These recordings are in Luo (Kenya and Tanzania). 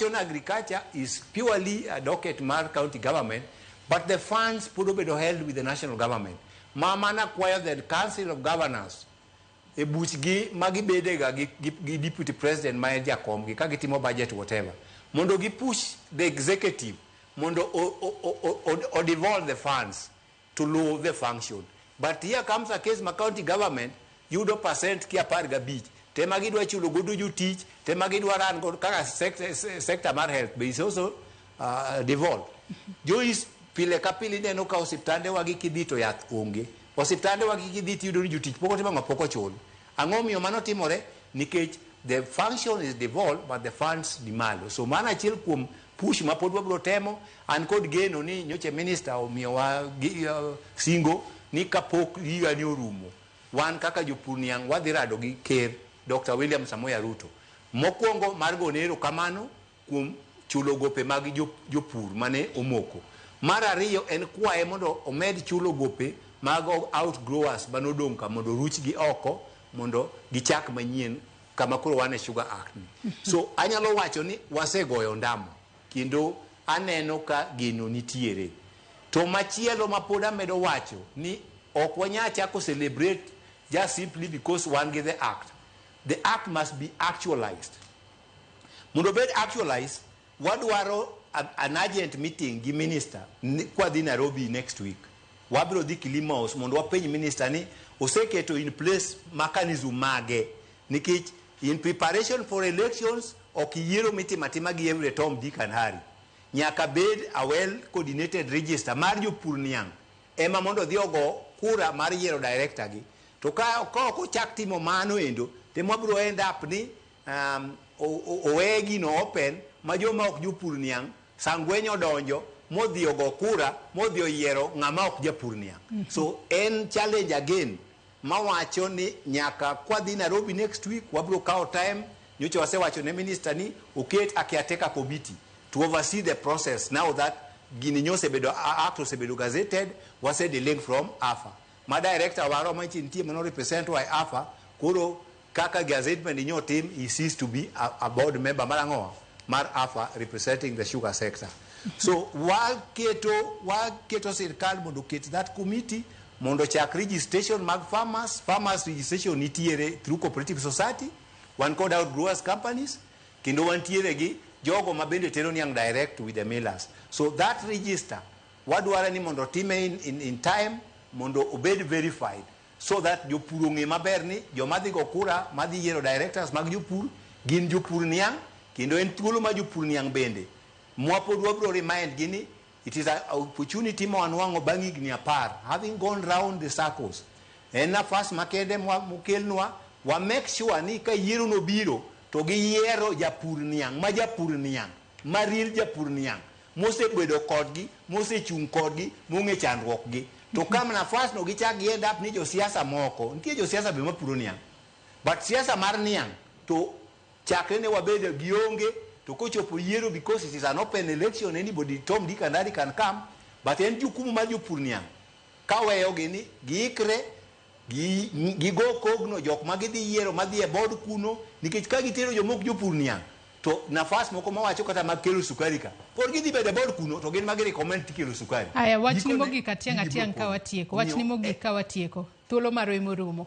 Agriculture is purely a docket mar county government, but the funds pod obedo held with the national government. Ma mana kwayo the Council of Governors e buchgi ma gibedega gi deputy president ma en jakomgi ka gitimo budget, whatever, mondo gi push the executive mondo o devolve the funds to luw the function. But here comes a case ma county government yudo percent ki 15 tema gidwa chulo godo jotich, tema gidwa ran godo kaka sector mar health be is also devolved. Joyce, pile ka pile ineno ka osiptande wagi kidhi to yath onge. Osiptande wagi kidhi tiyudo ni jotich pok otimo ang'o? Pok ochul. Ang'o miyo mano timore? Nikech the function is devolved but the funds ni malo. So mano achiel kuom push ma pod wabiro temo. An kod geno ni nyocha minister omiyowa singo ni kapok higa ni orumo, wan kaka jopur niang' wadhi rado gi Ker Dr. William Samoei Ruto. Mokwongo mar gone erokamano kuom chulo gope mag jopur mane omoko. Mar ariyo en kwaye mondo omed chulo gope mag outgrowers manodong' ka mondo oruchgi oko mondo gichak manyien kama koro wan e Sugar Act ni. So anyalo wacho ni wasegoyo ondamo kendo aneno ka geno nitiere. To machielo ma pod amedo wacho ni ok wanyal chako celebrate just simply because wan gi the act. The act must be actualized. Mondo obed actualized, wadwaro an urgent meeting gi minister kwadhi Nairobi next week. Wabiro dhi Kilima House mondo wapenj minister ni oseketo in place mechanism mage, nikech in preparation for elections ok yiero mitimo atima gi every Tom, Dick and Harry. Nyaka bed a well coordinated register mar jopur niang' ema mondo odhi ogo kura mar yiero director gi. To ka ok ochak timo mano endo, to wabiro end up ni owe gino open ma joma ok jopur niang' sangwenyo odonjo modhi ogo kura modhi oyiero ng'ama ok japur niang'. So en challenge again mawacho ni nyaka kwadhi Nairobi next week wabiro kawo time. Nyocha wasewacho ne minister ni oket a caretaker committee to oversee the process now that gini nyosebedo act osebedo gazetted, wase delink from AFA ma director waro ma nitie mano represent wa e AFA. Koro kaka gazettement nyo tim, he ceased to be a board member mar ang'o mar AFA representing the sugar sector. So waketo sirkal mondo oket that committee mondo chak registration mag farmers. Farmers registration nitiere through cooperative society, wan kod outgrowers companies, kendo wantiere gi jogo ma bende tero niang' direct with the millers. So that register wadwaro ni mondo time in time mondo obed verified so that jopur ong'e maber ni joma dhi go kura madhi yiero directors mag jopur gin jopur niang'. Kendo en thuolo ma jopur niang' bende mwapod wabiro remind gi ni it is a opportunity ma wanwang'o bang' higni 10 having gone round the circles. En nafas makende mokelnwa wa make sure ni ka yiero no biro to giyiero japur niang' ma japur niang' ma real japur niang' mosebedo kodgi, mosechung' kodgi, mong'e chandruok gi. To kama nafas no gichak gi end up ni josiasa moko nitie, josiasa be mapuro niang', but siasa mar niang' to chakre ne wabedo gionge. To kochopo yiero, because it is an open election, anybody, Tom, Dick and Harry can come, but en jukumu mar jopur niang' kaweyogi ni giikre gigo kogno jok ma gidhi yiero madhi e board kuno, nikech ka gitero jomok jopur niang' to nafas moko mawacho kata mag kelo sukari ka pod gidhi bedo e board kuno to gin ma gi recommend tikelo sukari. Aya, wachni Gikone, mogik atiang' gigi biro atiang' ka pondo. watieko. Wachni Omiyo, mogik ka watieko. Thuolo marwa emorumo.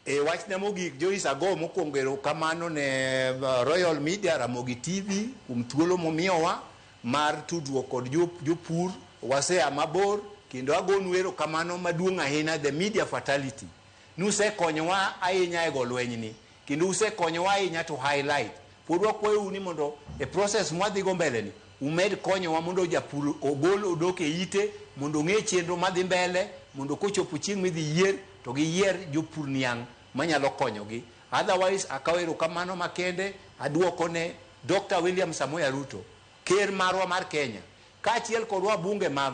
E wachna mogik, Joyce, ago mokwongo erokamano ne Royal Media Ramogi TV kuom thuolo momiyowa mar tudruok kod jopur. Wasea mabor kendo agonu erokamano maduong' ahinya, the media fraternity. Nusekonyowa ahinya e go lwenyni kendo usekonyowa ahinya to highlight. Pod wakwayou ni mondo e process mwadhigo mbele ni umed konyowa mondo japur ogol odok e ite mondo ong'e chenro madhi mbele mondo kochopo chieng' midhi yier to giyier jopur niang' manyalo konyogi. Otherwise, akawo erokamano makende aduoko ne Dr. William Samoei Ruto, ker marwa mar Kenya, kaachiel kod wabunge magwa.